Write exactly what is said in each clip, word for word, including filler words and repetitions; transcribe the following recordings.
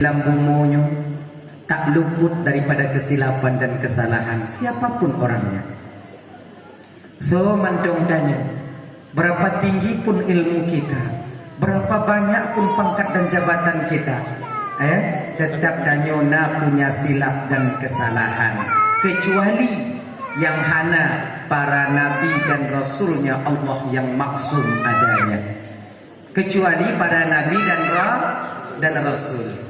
Lam bumoe nyoe tak luput daripada kesilapan dan kesalahan siapapun orangnya. So mantong tanyoe, berapa tinggi pun ilmu kita, berapa banyak pun pangkat dan jabatan kita, eh, tetap tanyoe na punya silap dan kesalahan. Kecuali yang hana para nabi dan rasulnya Allah yang maksum adanya. Kecuali para nabi dan ra-, dan rasul.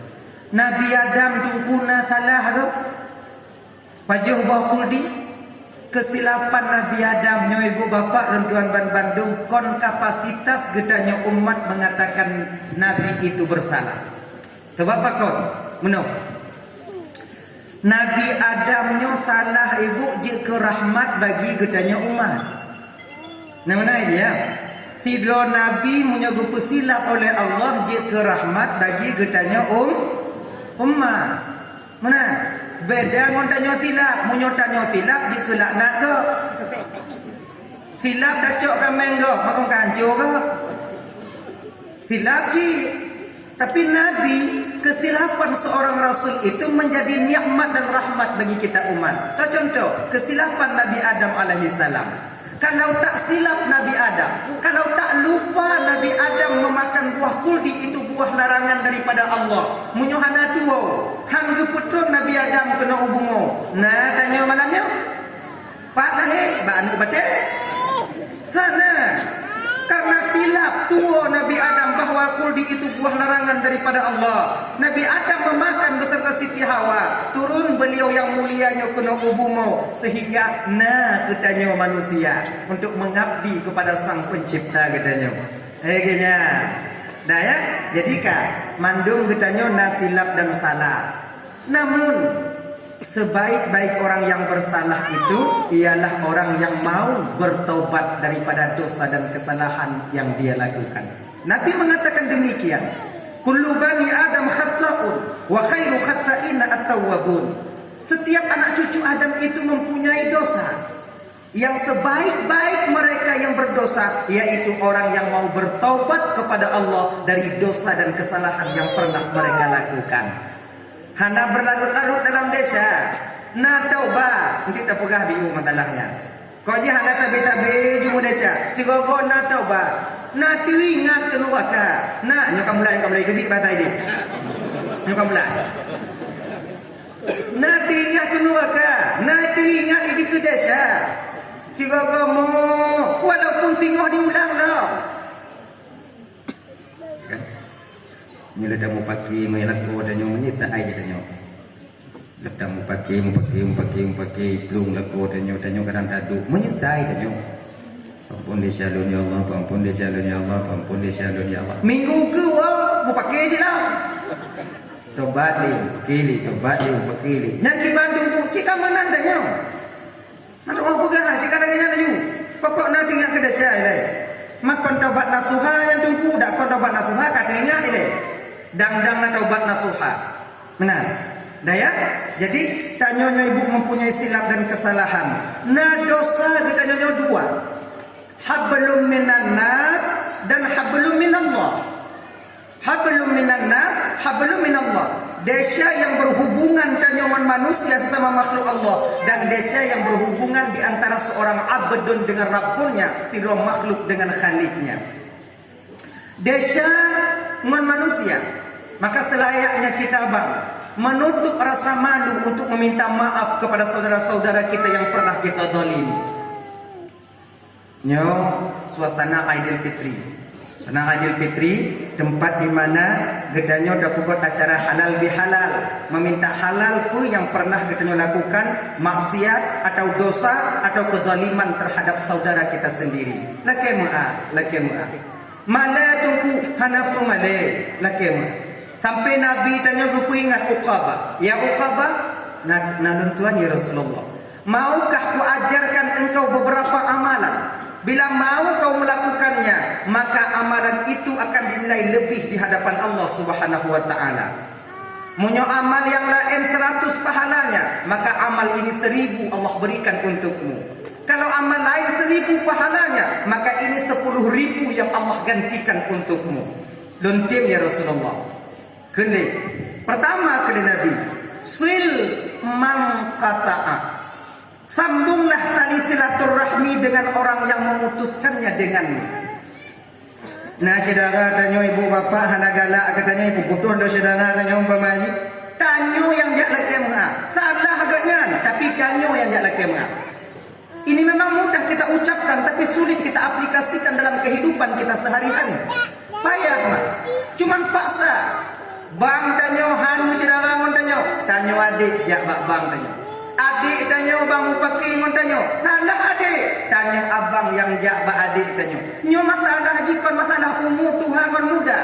Nabi Adam teungku na salah ke? Pajoh boh kuldi? Kesilapan Nabi Adam nyoe ibu bapak lôn tuan ban bandum kon kapasitas geutanyoe umat mengatakan nabi itu bersalah. Sebab apa kon? Meunoe. Nabi Adam nyoe salah ibu jeuet keu rahmat bagi geutanyoe umat. Nah, meunan ya. Sidroe nabi meunyoe geupeusilap oleh Allah jeuet keu rahmat bagi geutanyoe um, umat. Meunan. Beda ngon tanyoe silap. Meunyoe tanyoe silap jeuet keu laknat gob. Silap tacok kaméng gob, makon kanco gob. Silap cit. Tapi Nabi, kesilapan seorang rasul itu menjadi nikmat dan rahmat bagi kita umat. Toh contoh, kesilapan Nabi Adam alaihissalam. Kalau tak silap Nabi Adam, kalau tak lupa Nabi Adam memakan buah kuldi itu buah larangan daripada Allah, meunyoe hana tuwo, han geupeutrön Nabi Adam keunoe u bumoe. Na tanyoe malam nyoe? Pat lahé bak aneuk batée? Hana. Karena silap tuwo Nabi Adam bahwa kuldi itu buah larangan daripada Allah. Nabi Adam memakan beserta Siti Hawa. Turun beliau yang mulia nyoe keunoe u bumoe sehingga na geutanyoe manusia untuk mengabdi kepada Sang Pencipta geutanyoe. Hei geunya. Nah ya, jadi ka mandum geutanyoe na silap dan salah. Namun, sebaik-baik orang yang bersalah itu ialah orang yang mau bertobat daripada dosa dan kesalahan yang dia lakukan. Nabi mengatakan demikian, "Kullu bani Adam khatta'un, wa khairu khatta'ina at-tawwabun." Setiap anak cucu Adam itu mempunyai dosa. Yang sebaik-baik mereka yang berdosa, yaitu orang yang mau bertaubat kepada Allah dari dosa dan kesalahan yang pernah mereka lakukan. Hana berlarut-larut dalam desya. Na taubat, nanti tapeugah biu masalahnya. Kok jih hana sabe-sabe jumeuh desya, sigoe-goe na taubat. Na teuingat keu nuraka. Na, nyoe ka mulai, ka mulai dudik bahasa ini. Nyoe ka mulai. Na teuingat keu nuraka, na teuingat jih keu desya. Sigoe-goe mo, walaupun singoh diulang lom. Kan? Nyoe leuta mupake ngon lakoe tanyoe, meunyoe ta ai tanyoe. Leuta mupake, mupake, mupake, mupake, plueng lakoe tanyoe, tanyoe kadang taduek, meunyoe ta ai tanyoe. Ampôn desya lôn ya Allah, ampôn desya lôn ya Allah, ampôn desya lôn ya Allah. Minggu keu woe mupake cit lah. Tobat lé, pake lé, tobat lé, pake lé. Nyang kiban tunggu cit ka meunan tanyoe. Na teuka peugah cit ka lagèe nyan laju. Pokok na teuingat keu desya ilèe. Makon tobat nasuha nyang tunggu, dak kon tobat nasuha ka teuingat ilèe. Dang-dang na tobat nasuha. Meunan. Dah ya? Jadi, tanyoe nyoe ibu mempunyai silap dan kesalahan. Na dosa geutanyoe nyoe dua. Hablum minan nas dan hablum minallah. Hablum minan nas, hablum minallah. Desya yang berhubungan tanyoe ngon manusia sesama makhluk Allah dan desya yang berhubungan di antara seorang abdun dengan Rabbunnya, sidroe makhluk dengan Khaliknya. Desya ngon manusia, maka selayaknya kita bang menutup rasa malu untuk meminta maaf kepada saudara-saudara kita yang pernah kita zalimi. Nyoe suasana Aidil Fitri. Suasana Aidil Fitri, tempat di mana geutanyoe tapeubuet acara halal bihalal, meminta halal peue nyang pernah geutanyoe lakukan, maksiat atau dosa atau kezaliman terhadap saudara kita sendiri. Lakèe meu'ah, lakèe meu'ah. Malèe teungku hana peumalèe, lakèe meu'ah. Sampai Nabi tanyoe geupeuingat Uqabah, "Ya Uqabah, na, na lôn tuan ya Rasulullah." Maukah kuajarkan engkau beberapa amalan? Bila mau kau melakukannya, maka amalan itu akan dinilai lebih di hadapan Allah Subhanahu wa Ta'ala. Meunyoe amal nyang laén seratus pahalanya, maka amal ini seribu Allah berikan untukmu. Kalau amal lain seribu pahalanya, maka ini sepuluh ribu yang Allah gantikan untukmu. Lôn tem ya Rasulullah. Keuneuk. Pertama, Nabi, "Sil man qata'a." Sambunglah tali silaturahmi dengan orang yang memutuskannya denganmu. Na syedara tanyoe ibu bapak hana galak keu tanyoe, ibu putoh lé syedara tanyoe umpama jih. Tanyoe nyang jak lakée meu'ah. Salah geuh nyan, tapi tanyoe nyang jak lakée meu'ah. Ini memang mudah kita ucapkan, tapi sulit kita aplikasikan dalam kehidupan kita sehari-hari. Payah, Mak. Cuman paksa. Bang tanyoe han meusyedara ngon tanyoe, tanyoe adék jak bak bang tanyoe. Adék tanyoe bang mupaki ngon tanyoe, salah adék, tanyoe abang nyang jak bak adék tanyoe. Nyoe masalah jih kon masalah umu tuha ngon muda,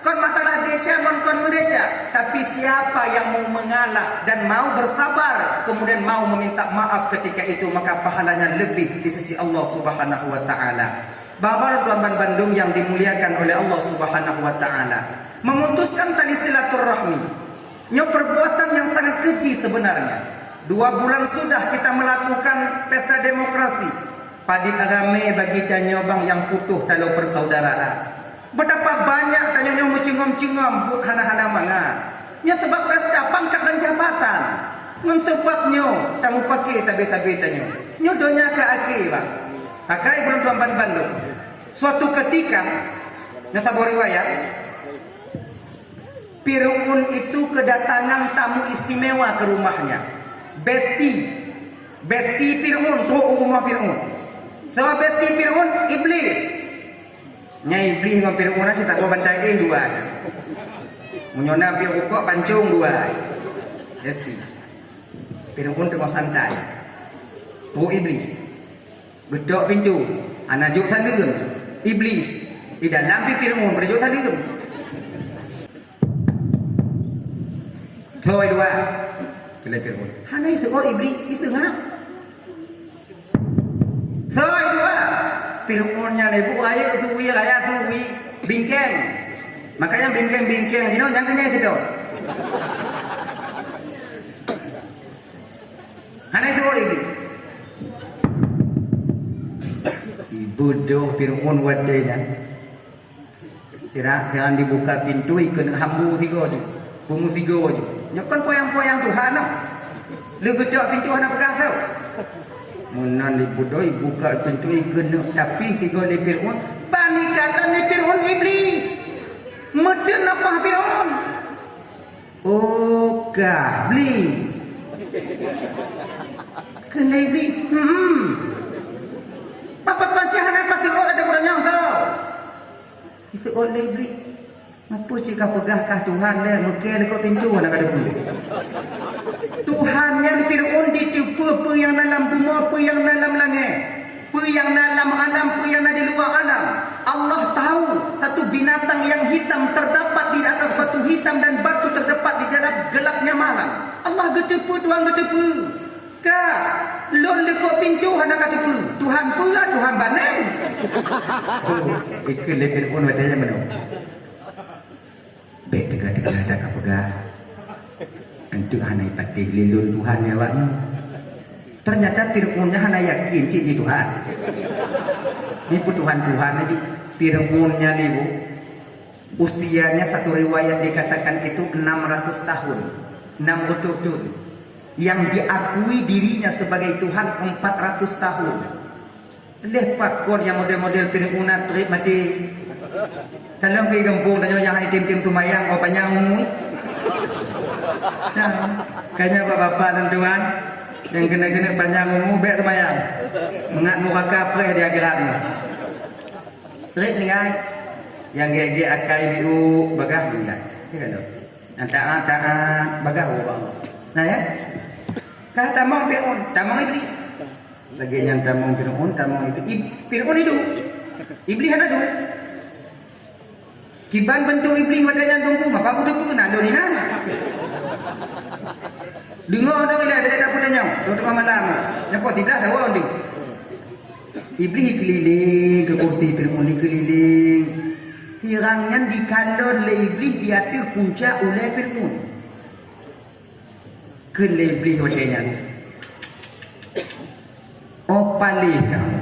kon masalah desya ngon kon meudesya, tapi siapa yang mau mengalah dan mau bersabar, kemudian mau meminta maaf ketika itu, maka pahalanya lebih di sisi Allah Subhanahu wa Ta'ala. Bapak Ibu Tuan ban bandum yang dimuliakan oleh Allah Subhanahu wa Ta'ala, memutuskan tali silaturahmi. Nyoe perbuatan yang sangat keji sebenarnya. Dua bulan sudah kita melakukan pesta demokrasi. Padit ramé bagi tanyoe bang nyang putoh talo persaudaraan. Betapa banyak tanyoe nyoe meucungom-cungom buet hana-hana mangat. Nyoe sebab pesta pangkat dan jabatan. Ngon sebab nyoe tamupaki sabe-sabe tanyoe. Nyoe donya ka akhé, bang. Akai bulan tuan ban bandum. Suatu ketika, nyoe saboh riwayat, Fir'aun itu kedatangan tamu istimewa ke rumahnya. Besti. Besti Fir'aun, trok u rumoh Fir'aun. Soe besti Fir'aun? Iblis. Nyan Iblis ngon Fir'aun na sitagoe bantai éh dua. Meunyoe na piôh bukok pancong dua. Besti. Fir'aun teungoh santai. Trok Iblis. Geutok pintoe, hana jok saleuem. Iblis, di dalam pih Fir'aun, hana jok saleuem. "Soe dua?" kheun lé Fir'aun. Hana iseuôt Iblis, iseungap. "Soe dua?" Fir'aun nyan lé bu rayeuk suwi, raya suwi, bingkeng. Makanya bingkeng-bingkeng jinoe nyang keunyan sidroe. Hana iseuôt Iblis. Ibeudôh Fir'aun watée nyan. Sira-, sira dibuka pintoe, ikeuneuk hambu sigoe ju. Pungu sigoe ju. Nyoe kon poyang-poyang Tuhan nyoe. Lé geucok pintoe hana peugah soe. Meunan ibeudôh ibuka pintoe, ikeuneuk tapi sigoe lé Fir'aun. Ban ikalon lé Fir'aun Iblis. Meuteun nafah Fir'aun. "Oh, kah, Bli?" kheun lé Bli. "Hmm." "Pakon cit hana kaseuôt ateueh ureueng nyan soe?" Iseuôt lé Bli. "Meupeu cit kapeugah kah Tuhan lé, meukée likot pintoe hana kateupeue." Tuhan nyan Fir'aun jiteupeue peue nyang na lam bumoe, peue nyang na lam langét. Peue nyang na lam alam, peue nyang na di luwa alam. Allah tahu satu binatang yang hitam terdapat di atas batu hitam dan batu terdapat di dalam gelapnya malam. Allah geuteupeue, Tuhan geuteupeue. Ka, lôn likot pintoe hana kateupeue. Tuhan peue, Tuhan baneng. Oh, ikheun lé Fir'aun watée nyan meunoe. Bék teuga-teuga that kapeugah, "Eunteuk hana ipatéh lé lôn Tuhan nyan awaknyoe." Teunyata Fir'aun nyan hana yakin cit jih Tuhan. Nyan peue Tuhan-Tuhan laju. Fir'aun nyan lé bu, usianya satu riwayat dikatakan itu enam ratus tahun, enam ratus tahun. Yang diakui dirinya sebagai Tuhan empat ratus tahun. Lheueh pakon nyang model-model Fir'aun na treb maté. Kalon keu gampông tanyoe nyang hai tem-tem seumayang, oh, panyang umu. Nah, kanya bak bapak dan tuan, nyang keuneuk-keuneuk panyang umu, bék seumayang. Mangat nuraka preh di akhirat nyoe. Treb ninggai. Nyang gét-gét akai biu, bagah ninggai. Ya kan tu? Nyang taat-taat, bagah ubak Allah. Nah, ya? Ka tamong Fir'aun, tamong Iblis. Lagée nyan tamong Fir'aun, tamong Iblis. Ib-, Fir'aun iduek. Iblis hana duek. Kiban beuntuk Iblis watée nyan Teungku, mapa kuteupeu na lôn inan. Deungoe dong ilée beda dapur nyoe, teungoh malam. Nyoe poh siblaih dawa tu. Iblis keulileng keu kursi Fir'aun, keulileng. Sirang nyan dikalon lé Iblis di ateueh puncak ulée Fir'aun. Kheun lé Iblih watée nyan, "Oh paléh kamoe."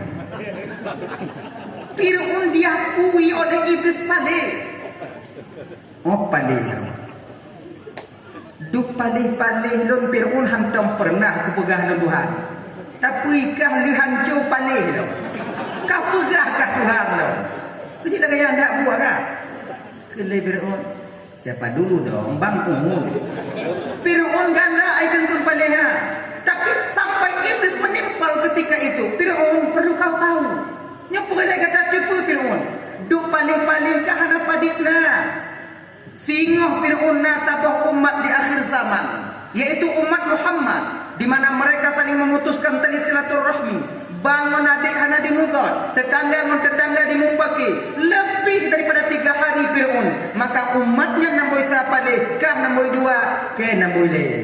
Fir'aun diakui oleh Iblis paléh. "Oh paléh kamoe. Paléh-paléh lôn Fir'aun hantom peureunah kupeugah lôn Tuhan. Tapi kah lheueh hanco paléh lom. Kah peugah kah Tuhan lom. Keucit lagèe nyan dak buah kah? Kheun lé Fir'aun, "Siapa dulu dong, Bang Umum?" Fir'aun ganda ai teungku paléh ha. Tapi sampai Iblis menimpal ketika itu, Fir'aun perlu kau tahu. Nyoe peue lé gata teupeue Fir'aun? Duek paléh-paléh kah hana padit na. Singoh Fir'aun na saboh umat di akhir zaman, yaitu umat Muhammad, di mana mereka saling memutuskan tali silaturahmi, bangon adek hana dimeugot, tetangga ngon tetangga dimupaki, lebih daripada tiga hari Fir'aun, maka umat nyan namboi sa paléh, kah namboi dua, kèe namboi lhèe.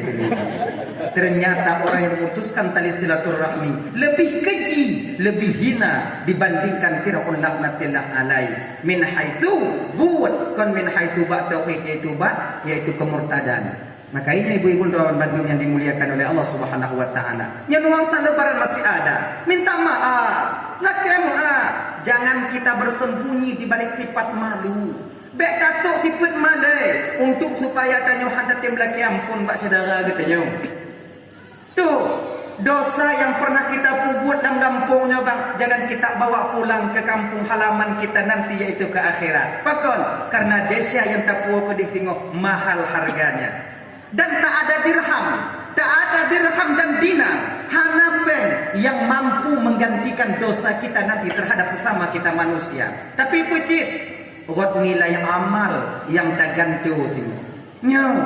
Ternyata orang yang memutuskan tali silaturahmi lebih keji, lebih hina dibandingkan Fir'aun laknatillah alaih. Min haitsu, buet, kon min haitsu bak tauhid, yaitu bak, yaitu kemurtadan. Maka ini ibu-ibu dan bandum yang dimuliakan oleh Allah Subhanahu wa taala. Nyan nuansa lebaran masih ada. Minta maaf. Lakèe meu'ah. Jangan kita bersembunyi di balik sifat malu. Bèk tasok sifat malèe untuk supaya tanyoe hana tem lakèe ampôn bak syedara geutanyoe. Tuh, dosa yang pernah kita perbuat dalam kampung nyoe, Bang, jangan kita bawa pulang ke kampung halaman kita nanti, yaitu ke akhirat. Pakon? Karena desya yang tapuwoe keudeh singoh mahal harganya. Dan tak ada dirham, tak ada dirham dan dinar, hana péng yang mampu menggantikan dosa kita nanti terhadap sesama kita manusia. Tapi peucit, rot nilai amal yang tagantoe singoh. Nyoe,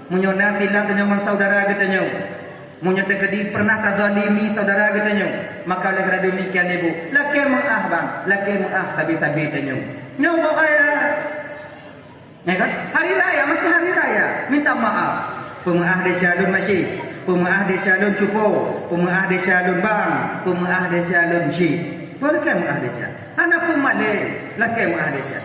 meunyoe na silap tanyoe ngon saudara geutanyoe, meunyoe teukeudi pernah tazalimi saudara geutanyoe, maka oleh karena demikian, Ibu, lakèe meu'ah, Bang, lakèe meu'ah sabe-sabe tanyoe. Nyoe buet raya. Ya kan? Hari raya, masih hari raya. Minta maaf. Peumeu'ah desya lôn masih. Peumeu'ah desya lôn cupo. Peumeu'ah desya lôn bang. Peumeu'ah desya lôn syik. Lakèe meu'ah desya. Hana peumalèe. Lakèe meu'ah desya.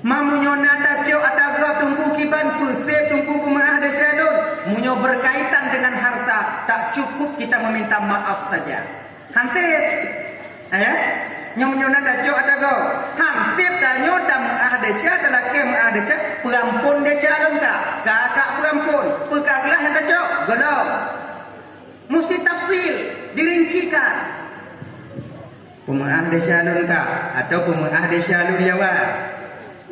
Ma meunyoe na tacok ata gob teungku kiban, peusép teungku peumeu'ah desya lôn. Meunyoe berkaitan dengan harta, tak cukup kita meminta maaf saja. Han sép. Eh? Nyoe meunyoe na tacok ata gob. Han sép tanyoe tameu'ah desya, talakèe meu'ah desya, peuampôn desya lôn ka. Ka, ka peuampôn. Peu ka glah nyang tacok? Gohlom. Musti tafsil, dirincikan. Peumeu'ah desya lôn ka, atau peumeu'ah desya lôn Yawa.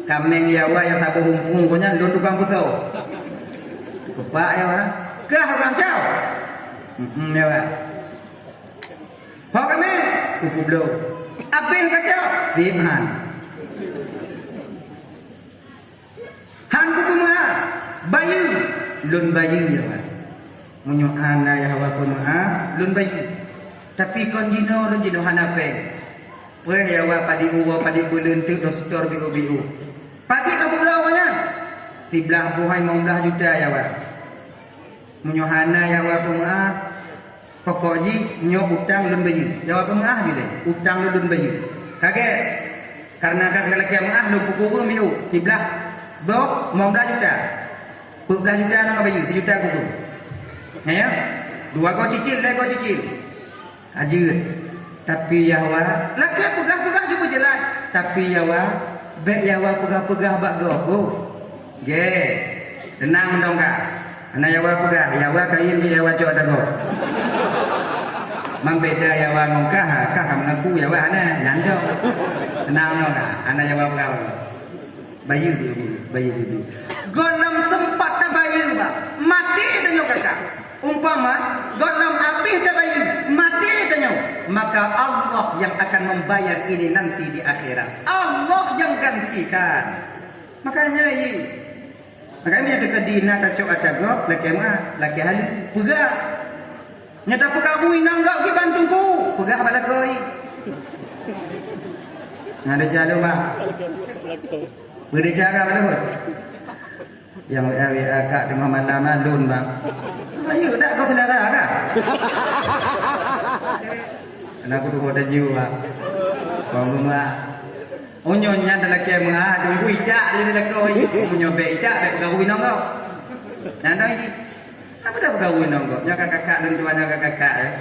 Kaméng Yawa nyang saboh umpung gobnyan lôn tukang peusoe. Keupak Yawa. Kah urang cau? Hmm, Yawa. Ho kaméng? Kupeubloe. Abéh kacau? Sép han. Han kupeumeu'ah, bayeue, lôn bayeue Yawa. Meunyoe hana Yawa peumeu'ah, lôn bayeue. Tapi kon jinoe lôn jinoe hana péng. Preh Yawa padit uroe padit buleuen teuk lôn setor biôh-biôh. Padit ka peubloe awaknyan? Siblaih boh hai limong blaih juta Yawa. Meunyoe hana Yawa peumeu'ah, pokok jih nyoe utang lôn bayeue. Yawa peumeu'ah ju lé, utang lôn lôn bayeue. Ka gèt? Karena ka lakèe meu'ah lôn peukureueng biôh, siblaih boh limong blaih juta. Peuet blaih juta nyoe ka bayeue, sijuta kureueng. Ya, ya? Dua goe cicil, lhèe goe cicil. Ka jeuet. Tapi Yawa, lakèe peugah-peugah ju peujeulaih. Tapi Yawa, bèk Yawa peugah-peugah bak gob, oh. Gèt. Teunang mantong ka. Hana Yawa peugah, Yawa kayém cit Yawa cok ata gob. Membeda Yawa ngon kah, kah ka mengaku Yawa hana, nyan dong. Teunang mantong ka. Hana Yawa peugah bak gob. Bayeue biôh-biôh, bayeue biôh-biôh. Gohlom seumpat tabayeue, Bang. Maté tanyoe ka ka. Umpama, gohlom abéh tabayeue, maté tanyoe, maka Allah yang akan membayar ini nanti di akhirat. Allah yang gantikan. Makanya, iya. Makanya, meunyoe teukeudi na tacok ata gob, lakèe meu'ah, lakèe haleue, peugah. Nyoe tapeukaru inong gob kiban teungku, peugah bak lakoe. Nah, ada jalan, Bang. Berdesya ka, Bang. Nyang W A, W A kak teungoh malam, ah, lôn, Bang. Ayo, dak kau selera, kan? Anak aku tuh udah jiwa, Bang. Bang, Bang, Bang. Oh, nyoe nyan talakèe meu'ah, tunggu idak dia lakoe. Meunyoe bèk idak, bèk peukaru inong kau. Nah, nah, ji. Apa dah peukaru inong kau? Nyoe ka kakak lôn tuan, nyoe ka kakak, eh.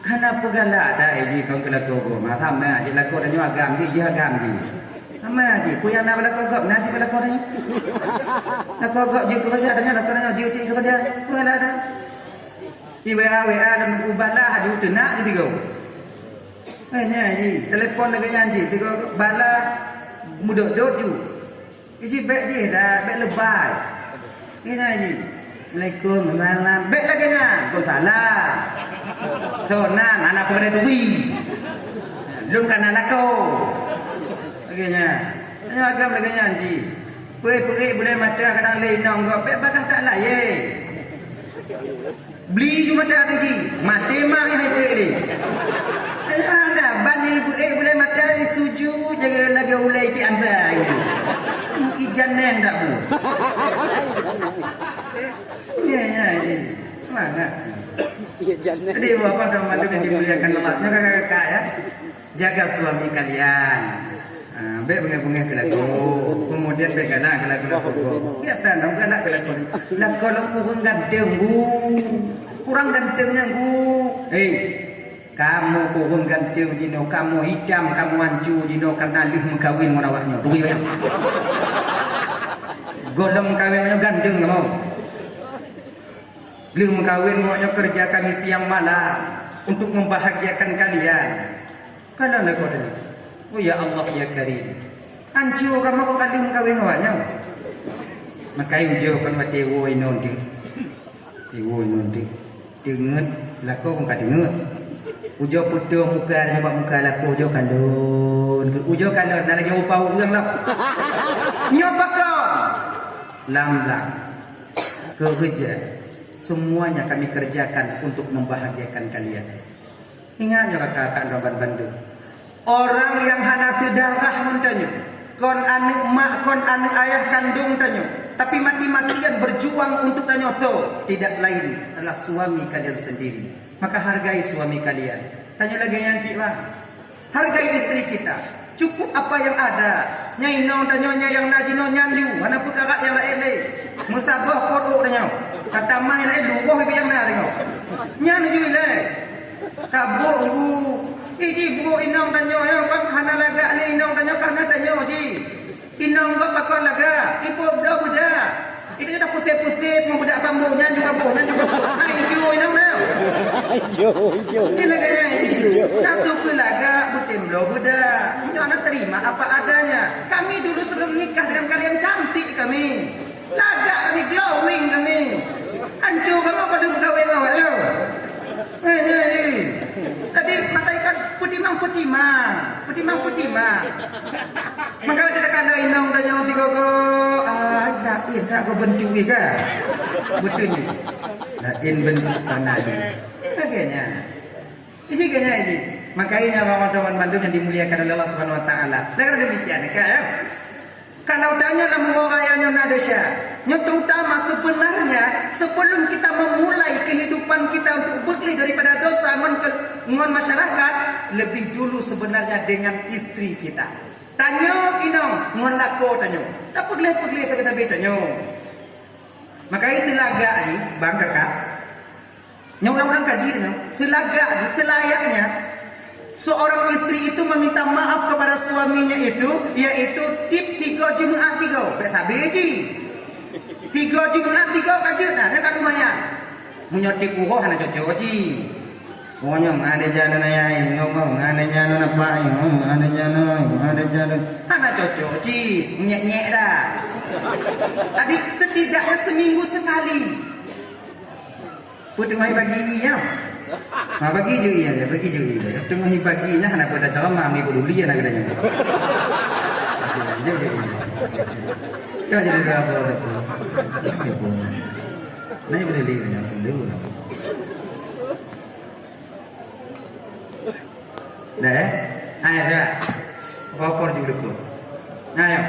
Hana peugalak dah, eh, ji, kau keu lakoe gob. Masa meu'ah ji lakoe tanyoe agam ji, ji agam ji. Sama ji, peue nyang na bak lakoe gob, na ji bak lakoe tanyoe. Lakoe gob ji keureuja tanyoe, lakoe tanyoe Kerja, mana ada? Di W A, W A dan buku bala aju teunak di tiga. Eh, nya ji, telepon lagi nyan ji, tiga bala mudok-dok ju. Iji bek ji dah, bek lebai. Ni nya ji. Assalamualaikum, salam. Bek lagi nyan, salam. So, nan, anak pengen turi. Lun kana lako. Lagi nyan. Hanya agam lagi nyan ji. Peuék-peuék bulèe mata kadang lé inong gob, bèk bagaih that layèe. Bli ju mata teuji, maté mak nyang peuék lé. Ada bani peuék bulèe mata sujud jaga lagèe ulèe itik ansa gitu. Meuki janeng dak bu. Ya, ya, ya. Semangat. Iya, janeng. Jadi, Bapak dan Madu yang dimuliakan Allah, kakak-kakak ya. Jaga suami kalian. Ah, bèk beungèh-beungèh keu lakoe. Kemudian bèk galak keu lakoe. Biasa dong galak keu lakoe. Lakoe lôn kureueng ganteng, Bu. Kurang ganteng nyan, Bu. Hei, kamoe kureueng ganteng jinoe, kamoe hitam, kamoe hanco jinoe karena lheueh meukawen ngon awaknyoe. Turi bèk. Gohlom meukawen nyoe ganteng kamoe. Lheueh meukawen, awaknyoe kerja kami siang malam untuk membahagiakan kalian. Kalon lakoe teuh. Oh ya Allah ya Karim. Hanco kamoe ka lheueh meukawen awaknyoe. Maka ujoe kon watèe woe inong teuh. Watèe woe inong teuh. Teungeut lakoe kon ka teungeut. Ujoe putôh muka nyoe bak muka lakoe ujoe kalon. Ujoe kalon na lagèe rupa ureueng lom. Nyoe pakon. Lam-lam. Keureuja. Semuanya kami kerjakan untuk membahagiakan kalian. Ingat nyoe rakan-rakan droe bandum. Orang nyang hana seudarah ngon tanyoe, kon aneuk mak, kon aneuk ayah kandong tanyoe, tapi mati-matian berjuang untuk tanyoe soe, tidak lain adalah suami kalian sendiri. Maka hargai suami kalian. Tanyoe lagèe nyan cit, Bang. Hargai istri kita. Cukup apa yang ada. Nyan inong tanyoe nyan nyang na jinoe nyan ju, hana peukarat nyang laén lé. Meusaboh kot ôk tanyoe. Ka tamah nyang laén luroh bibit nyang na tanyoe. Nyan ju ilèe. Kabôk gu. Iji buet inong tanyoe nyoe kon hana lagak lé inong tanyoe karena tanyoe ji. Inong gob pakon lagak, iboh bloe beudak. Itu dah pusét-pusét ngon beudak bambu nyan juga boh, nyan juga boh. Hai ijo inong dah. Ijo, ijo. Ini lagak nyan. Ijo. Dah suka lagak, beutem bloe beudak. Nyoe na terima apa adanya. Kami dulu sebelum nikah dengan kalian cantik kami. Lagak kami, glowing kami. Hanco kamoe padum kawin awak nyoe. Eh, eh, eh. Tadi mata ikan peutimang-peutimang. Peutimang-peutimang. Maka dia kata inong dan nyawa tiga go. Ah, dah, eh, dah go bentuk ikan. Betul ni. Lain bentuk tanah ni. Akhirnya. Ini kayaknya ini. Makanya teman-teman bandum yang dimuliakan oleh Allah Subhanahu Wa Taala. Dan demikian, kan? Kalau tanyoe lam uroe raya nyoe na desya, nyoe terutama sebenarnya sebelum kita memulai kehidupan kita untuk beudôh daripada dosa ngon ke, ngon masyarakat, lebih dulu sebenarnya dengan istri kita. Tanyoe inong ngon lakoe tanyoe. Tak peugléh-peugléh sabe-sabe tanyoe. Maka istilah gak ni, bang kakak, Nyoe ulang-ulang kaji nyoe. Seulagak, selayaknya seorang istri itu meminta maaf kepada suaminya itu, yaitu tiep sigoe Jumat sigoe. Bèk sabe ji. Sigoe Jumat sigoe ka jeuet na, nyan ka lumayan. Meunyoe tiep uroe hana cocok ji. Oh, nyoe meuhadé jalan ayah, nyoe meuhadé jalan apa, nyoe meuhadé jalan, meuhadé jalan. Hana cocok ji, nyek-nyek dah. Jadi setidaknya seminggu sekali. Peue teungoh bagi ie nyan? Ha, bagi ju ie, bagi ju ie. Teungoh bagi nyan hana peue taceramah, mi peduli aneuk geutanyoe. Jom, jom, jom. Ka jadi apa, apa? Apa? Nah, peduli dengan sendiri lah. Dah, eh? Ayo, dah. Kokor ju depan. Ayo.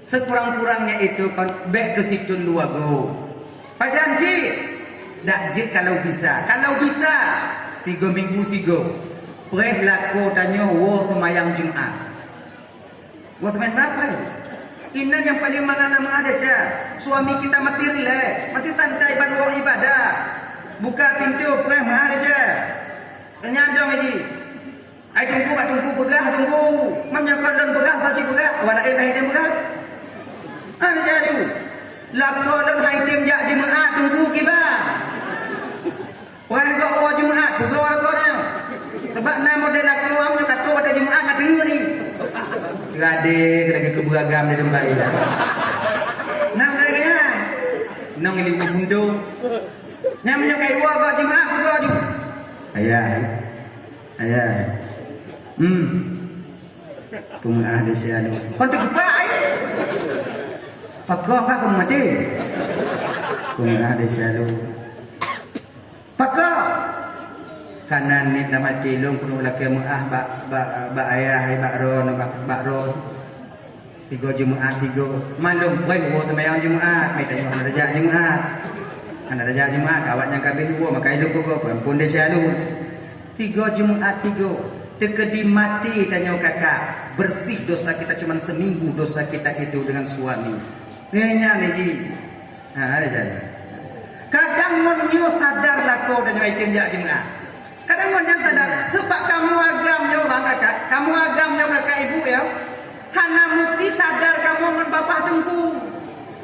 Sekurang-kurangnya itu kon bèk keu sithôn dua go. Pajan cit? Dak jeuet kalau bisa. Kalau bisa, sigoe minggu sigoe. Preh lakoe tanyoe woe seumayang Jumat. Woe seumayang berapa ya? Inan nyang paling mangat na meuhadé sya. Suami kita masih rileks, masih santai ban woe ibadah. Buka pintu, preh meuhadé sya. Tanyong dong, Haji. Ai teungku bak teungku peugah, teungku. Mam nyang kon lôn peugah, saci peugah. Awak laén dah idéh peugah. Hana jadu. Lakoe lôn hai tem jak Jumaat, Teungku, kiban. Wahai gok woe Jumaat, peugah lakoe nyoe. Sabab na model lakoe nyoe ka trok watèe Jumaat ka teungeut ni. Teuadé lagèe keu beuragam di teumpat nyan. Nang lagèe nyan. Nong ileumèe buntô. Nyan meunyoe ka iwoe gok Jumaat, peugah ju. Ayah. Ayah. Hmm. Peumeu'ah desya lôn. Kon teukeupah ai. Pakon ka keu maté. Peumeu'ah desya lôn. Pakon. Kanan nit na maté lôn keuneuk lakèe meu'ah bak, bak, bak ayah, bak droe, bak, bak droe. Tiga Jumaat, tiga. Malum pun woe seumayang Jumaat, mita nyoe hana tajak Jumaat. Hana tajak Jumaat, awak nyang ka abéh woe, maka ilôn peugah peuampôn desya lôn. Tiga Jumaat tiga, teukeudi maté tanyoe kakak, bersih dosa kita, cuman seminggu dosa kita itu dengan suami. Eh, nyan lé jih. Ha, ada saja. Kadang ngon nyoe sadar lakoe tanyoe item jak Jumaat. Kadang ngon nyan sadar, sebab kamoe agam nyoe bang kakak, kamoe agam nyoe kakak ibu ya. Hana musti sadar kamoe ngon babah teungku.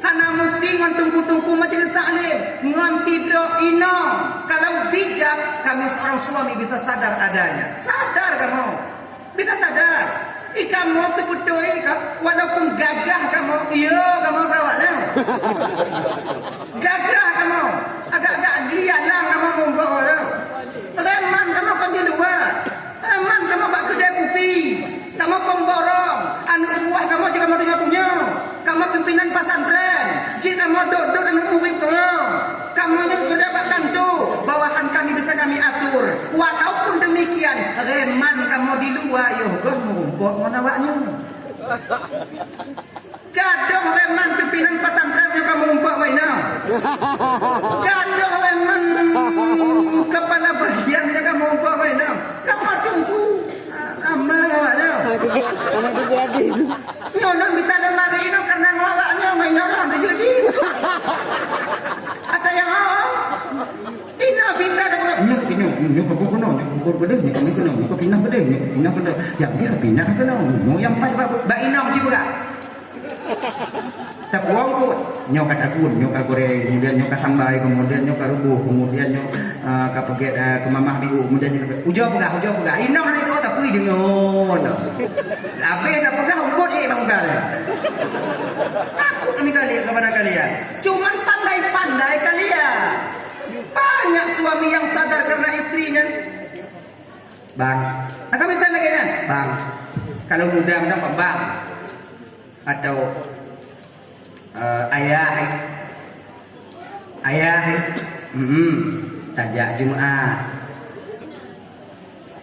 Hana musti ngon teungku-teungku majelis taklim, ngon sidroe inong. Kalau bijak, kami seorang suami bisa sadar adanya. Sadar kamoe. Bisa sadar. Ih, kamoe seubeutôi ka, walaupun gagah kamoe, iya kamoe keu awak nyoe. Gagah kamoe, agak-agak gelialang kamoe mumbok awak nyoe. Reman kamoe kon di luwa. Reman kamoe bak keudè kupi. Kamoe pemborong, aneuk buah kamoe jih kamoe tunyok-tunyok. Kamoe pimpinan pesantren, jih kamoe dot-dot aneuk murit kamoe. Kamoe nyang keureuja bak kantô, bawahan kami bisa kami atur. Walaupun demikian, reman kamoe di luwa yoh goh meurumpok ngon awak nyoe. Gadôh reman pimpinan pesantren nyang ka meurumpok ngon inong. Gadôh reman kepala bagian nyang ka meurumpok ngon inong. Kamoe teungku. Aman awak nyoe. Aduh, anak tu jadi. Nyoe lôn bisa lôn marit inoe karena ngon awak nyoe, ngon inoe lôn rijek jih. Ata nyang hom. Inoe pindah dah peugah. Nyoe, nyoe, nyoe ka buet keunoe, nyoe ka buet keunoe, nyoe ka buet keunoe, nyoe ka pindah keudeh, nyoe ka pindah keudeh. Nyang jih ka pindah keunoe. Nyoe nyang paih bak, bak inong cit peugah. Tapuwoe eungkôt, nyoe ka takun, nyoe ka goreng, kemudian nyoe ka sambai, kemudian nyoe ka ruboh, kemudian nyoe, ah, ka peugèt, ah, keu mamah biôh, kemudian nyoe ka, ujoe peugah, ujoe peugah. Inong hana jiteupeue tapi deungon. Habéh na peugah eungkôt ék bak muka lé. Takut kami kalian kepada kalian. Cuman pandai-pandai kalian. Banyak suami yang sadar karena istrinya. Bang, akan minta lagi kan? Bang, kalau muda-muda kok bang? Atau, eh, ayah, eh? Ayah, eh? Hmm, tajak Jumaat.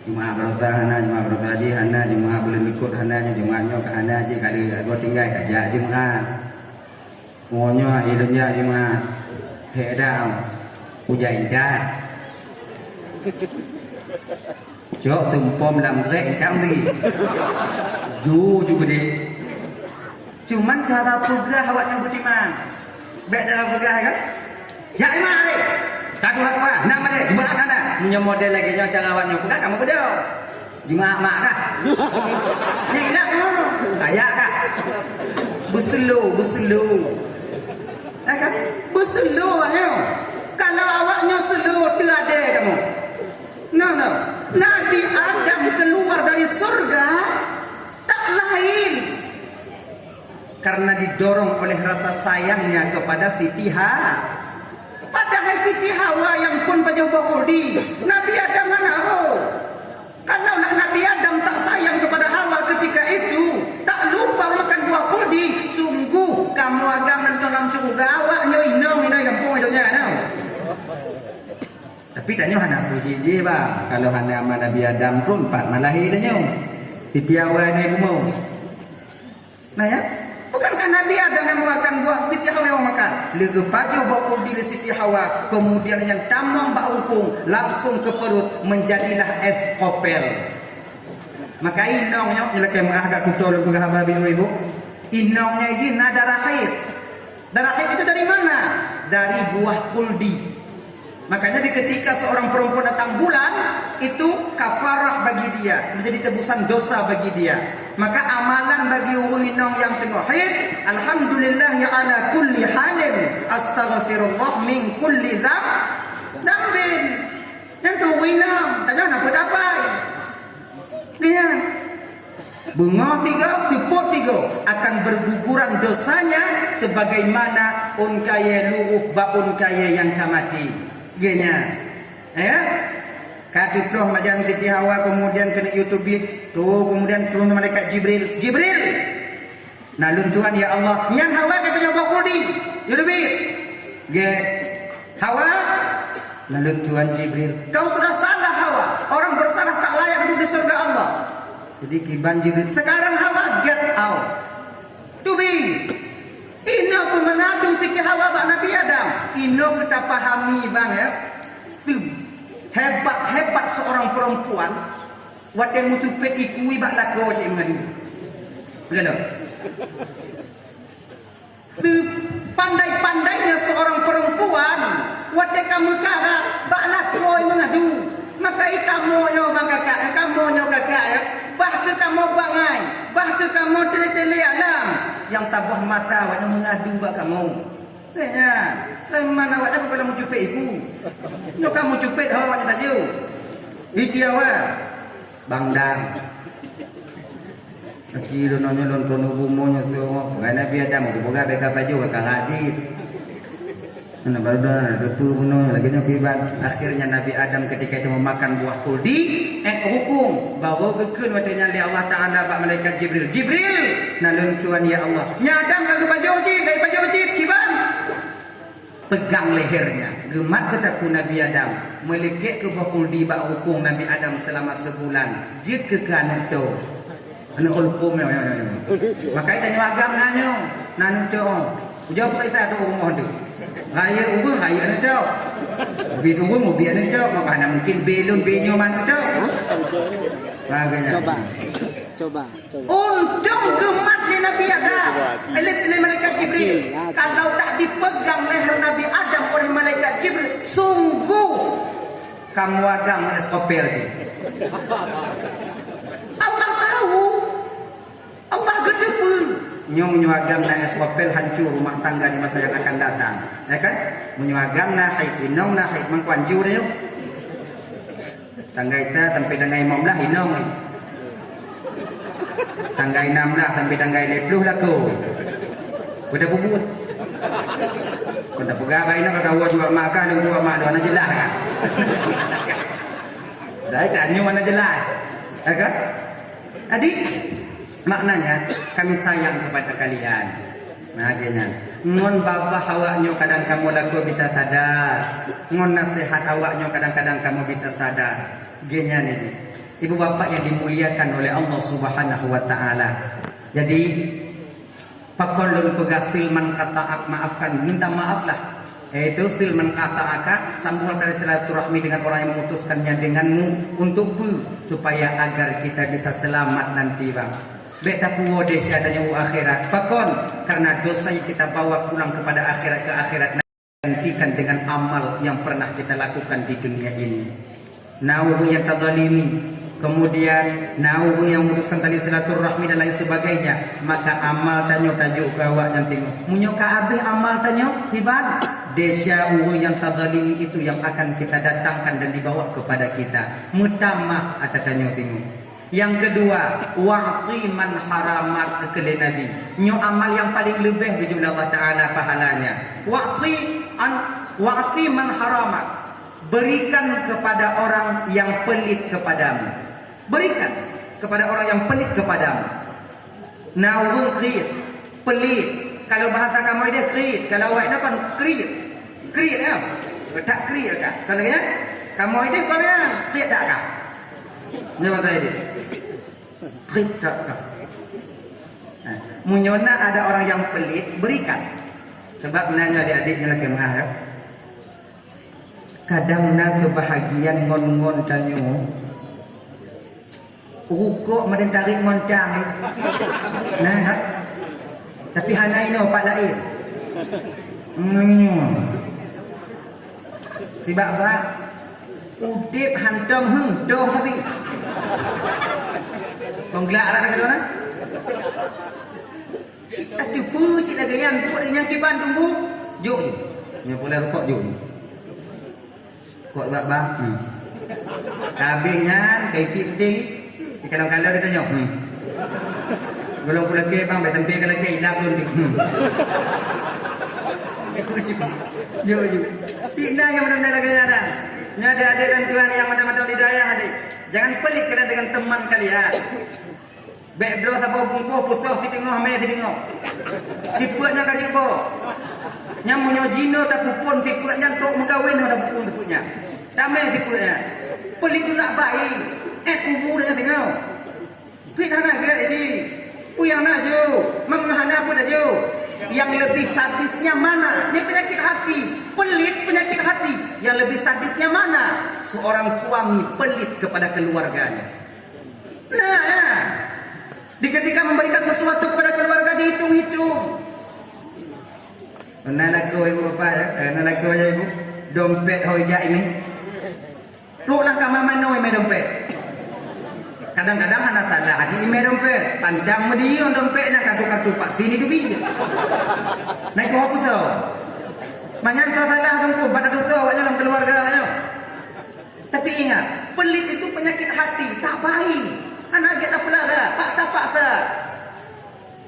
Jumaat baroesa hana, Jumaat baroesa haji hana, Jumaat buleuen likot hana, Jumaat nyoe ka hana, cit kali lagoe tinggai, tajak Jumaat. Meunyoe ilôn jak Jumaat, hék dah, ujan intat. Cok tumpom lam grék itam di. Ju, ju geudeh. Cuman cara peugah awak nyoe beutimang. Bèk cara peugah kan? Jak iman deh. Ka tuha-tuha, nak madeh, Jumaat hana. Meunyoe model lagèe nyoe cara awak nyoe peugah, kamoe peudong. Jumaat mak kah? Nyan ingat kamoe. Tajak kah? Beuseulo, beuseulo. Ya kan? Beuseulo awak nyoe. Kalau awak nyoe seulo, teuadé kamoe. No, no. Nabi Adam keluar dari surga tak lahir karena didorong oleh rasa sayangnya kepada Siti Ha. Padahai Siti Hawa nyang phon pajoh boh khuldi, Nabi Adam hana ho. Kalau nak Nabi Adam tak sayang kepada Hawa ketika itu, tak lupa makan buah khuldi, sungguh kamoe agam nonton lam syeuruga awak nyoe inong inong gampông donya nyoe. Tapi tanyoe hana puji jih, bang. Kalau hana ma Nabi Adam pun pat malahi tanyoe. Siti Hawa nyoe bumoe. Nah ya, bukankah Nabi Adam yang memakan buah, Siti Hawa yang memakan? Leugeupajôh boh khuldi lé Siti Hawa, kemudian nyang tamong bak hukung langsung ke perut, menjadilah es kopel. Maka inong nyoe nyelakée meuah gak kuto lôn peugah haba biôh ibu. Inong nyoe jih na darah haid. Darah haid itu dari mana? Dari buah kuldi. Makanya di ketika seorang perempuan datang bulan, itu kafarah bagi dia, menjadi tebusan dosa bagi dia. Maka amalan bagi ureuëng inong nyang teungoh haid, alhamdulillah ya ala kulli halin, astaghfirullah min kulli dzam-, dzambin. Nyang tu ureuëng inong, tanyoe na peue tapai. Lihat. Beungoh tiga, seupôt tiga, akan berguguran dosanya sebagaimana ôn kayée luruh bak ôn kayée nyang ka maté. Geuhnyan. Ya? Ka teuploh majan Siti Hawa, kemudian keuneuk yue teubiet. Tu, kemudian turun malaikat Jibril. "Jibril! Na lôn tuan, ya Allah." "Nyan Hawa ka peunyang boh khuldi. Yue teubiet." "Gét." "Hawa!" "Na lôn tuan Jibril." "Kau sudah salah, Hawa. Orang bersalah tak layak duduk di surga Allah." Jadi kiban Jibril, "Sekarang Hawa, get out." Teubiet. Inoe keuh meungadu Siti Hawa bak Nabi Adam. Inoe keuh tapahami bang, ya. Seuhebat-hebat seorang perempuan, watée meucupet iku bak lakoe cit meungadu. Begitu. Sepandai-pandainya seorang perempuan, watée ka meukarat, bak lakoe meungadu. Maka i kamoe nyoe bang kakak, kamoe nyoe kakak, ya, bah keuh kamoe bangai, bah keuh kamoe teulék-teulék alam. Nyang saboh masa awaknyan meungadu bak kamoe. Lé nyan, lé mana awaknyan bukan meucupet iku. Nyoe ka meucupet ho awaknyan tajok. Itiawa. Bang Dang. Laki lôn nyoe lôn keuneuk bumoe nyoe soe, peugah Nabi Adam, "Aku peugah bèk ka pajoh ka karak cit." Mana baru dah ada depa bunoe lagèe nyoe kiban. Akhirnya Nabi Adam ketika itu memakan buah khuldi, eh, hukum bahwa geukheun watèe nyan lé Allah Taala bak malaikat Jibril, "Jibril, na lôn tuan ya Allah." Nya Adam ka geupajoh cit, ka geupajoh cit kiban. Pegang lehernya, geumat keu takue Nabi Adam, meulekek keu boh khuldi bak rukong Nabi Adam seulama sibulan, jeuet keu keu aneuk toh. Aneuk rukong nyoe, nyoe, nyoe, nyoe. Makai tanyoe agam na nyoe, na aneuk toh. Ujoe peuriksa tu rumoh tu. Rayeuk ureueng, rayeuk aneuk toh. Ubit ureueng, ubit aneuk toh. Maka hana mungkin bèk lôn bèk nyoe aneuk toh. Hah? Makanya. Coba. Coba. Untông geumat lé Nabi Adam, eh, lé, lé malaikat Jibril. Kalau tak dipegang leher Nabi Adam oleh malaikat Jibril, sungguh kamoe agam es kopel tu. Allah tahu. Allah geuteupeue. Nyoe meunyoe agam na es kopel, hancur rumah tangga di masa yang akan datang. Ya kan? Meunyoe agam na haid, inong na haid, mangko hancur nyoe. Tanggai sa sampai tanggai lima belas inong. Tanggai enam belas sampai tanggai lima puluh lakoe. Peue tapubuet? Kon tapeugah bak inong ka kawoe juak mak kah, lôn buet mak lôn, hana jeulaih kan? Dah, tanyoe hana jeulaih. Ya kan? Jadi, maknanya, kami sayang kepada kalian. Nah, geuhnyan. Ngon babah awak nyoe kadang kamoe lakoe bisa sadar. Ngon naseuhat awak nyoe kadang-kadang kamoe bisa sadar. Geuhnyan itu. Ibu bapak yang dimuliakan oleh Allah Subhanahu wa Ta'ala. Jadi, pakon lôn peugah sil man qata'ak, maafkan, minta maaflah. Yaitu sil man qata'aka, sambunglah tali silaturahmi dengan orang yang memutuskannya denganmu. Untuk peue? Supaya agar kita bisa selamat nanti, Bang. Bèk tapuwoe desya tanyoe u akhirat. Pakon? Karena dosa yang kita bawa pulang kepada akhirat, ke akhirat, gantikan dengan amal yang pernah kita lakukan di dunia ini. Na ureueng nyang tazalimi, kemudian na ureueng nyang memutuskan tali silaturahmi dan lain sebagainya, maka amal tanyoe tajok keu awak nyan singoh. Meunyoe ka habéh amal tanyoe, hiban, desya ureueng nyang tazalimi itu yang akan kita datangkan dan dibawa kepada kita. Meutamah ata tanyoe singoh. Yang kedua, wa'ti man haramak, keu lé Nabi. Nyoe amal nyang paleng leubeh geujok lé Allah Taala pahalanya. Wa'ti an, wa'ti man haramak. Berikan kepada orang yang pelit kepadamu. Berikan kepada orang yang pelit kepadamu. Na ureueng kriet, pelit. Kalau bahasa kamoe deh kriet, kalau awak nyoe kan kriet. Kriet ya. Tak kriet kan? Kalau ya, kamoe deh kon nyan, kriet dak kah? Nyoe bahasa deh. Kriet dak kah? Nah, meunyoe na ada orang yang pelit, berikan. Sebab na nyoe adik-adik nyoe lakèe meu'ah ya. Kadang na seubahagian ngon-ngon tanyoe, rukok meunan tarek ngon tang, eh. Nah, tapi hana inoe pat laén. Meunyoe. Sibak bak udép hantom, hmm, doh habéh. Kon glak rhah keudroe na? Cit ateupeue cit lagèe nyan, peuet nyang kiban tunggu, jok ju. Nyoe pulai rukok jok ju. Kok bak bang. Hmm. Habéh nyan, kai tik putih. Di kalau-kalau dia tanya, hmm. Golom pulakèe bang, bèk teumpe ka lakèe, ilap lôn di. Hmm. Jok ju. Cit na nyang beuna-beuna lagèe nyan dah. Nyan adik-adik dan tuan yang mantong-mantong di dayah, adik. Jangan pelit kalian dengan teman kalian. Bèk bloe saboh bungkôh, peusoh siteungoh, mè siteungoh. Sifeuet nyan ka jeuet boh. Nyan meunyoe jinoe tapeuphon sifeuet nyan, trok meukawen ngon tapeuphon sifeuet nyan. Tamè sifeuet nyan. Pelit tu nak baik. Eh, kubu dah tengok. Pelit hana gèt ji. Peue nyang na ju? Meunyoe hana peue dah ju? Yang lebih sadisnya mana? Ini penyakit hati. Pelit penyakit hati. Yang lebih sadisnya mana? Seorang suami pelit kepada keluarganya. Nah, ya. Di ketika memberikan sesuatu kepada keluarga dihitung-hitung. Nah, lakoe ibu bapak ya, eh, nah, lakoe ya ibu. Dompet ho ijak ini. Trok lam kama manoe imè dompet. Kadang-kadang hana salah, aji imè dompet. Pantang meudiyong dompet na kartu-kartu vaksin idubi. Nah, itu apa so? Manyan so salah dongko, pada dosa awaknya dalam keluarga awaknya. Tapi ingat, pelit itu penyakit hati, tak baik. Anak gèt dah pelara, paksa-paksa.